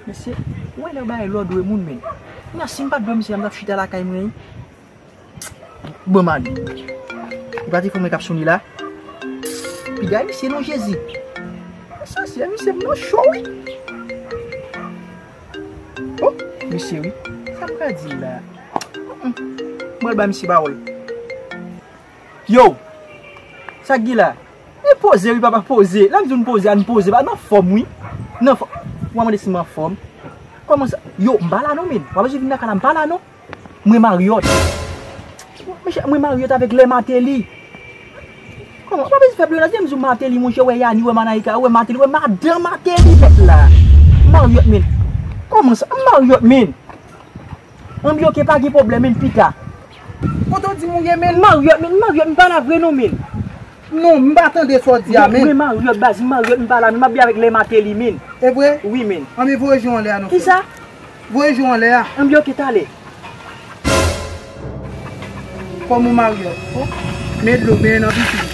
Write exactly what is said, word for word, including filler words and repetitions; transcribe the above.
Mesye, ou wè lè yo bay lòd, wi, moun, men. Kounya, si m pa t dwe misye, m t ap chita lakay mwen, wi. Bon, man. Ou pa te fè mwen k ap sone la? Piga misye non, Jezi. Sa se misye m nan cho, wi. Oh, mesye, wi. Sa m ka di la? Mm, mm. Mwen ba misye pawòl. Yo! Sa k gen la? E poze, wi, papa, poze. Lè m di nou poze, ann poze. Pa nan fòm, wi. Nan fòm. Ou pa mande si m anfòm. Kòman sa? Yo, m pa la non, men. W ap vin nan kay la, m pa la non. Mwen Marriott. Mesye, mwen Marriott avèk lè Martelly. Kòman? Ou pa bezwen fè blonaz, di m sou Martelly, monchè, wè Yani, wè Manaika, wè Martelly, wè madan Martelly, mèt la. Marriott, men. Kòman sa? Marriott, men. Ann, oke, pa gen pwoblèm, men, pita. Kote w di m ou ye, men? Marriott, men, Marriott, m pa la vre non, men. Non, m pa tande sa w di a, men. Mwen Marriott, baz, m Marriott, m pa la, men m ap byen avèk lè Martelly, men. E vre? Wi, men. Anben, voye jou anlè a non, frè. Kisa? Voye jou anlè a. Anben, oke, talè. Kòman w Marriott? Men dlo, men nan pisinn.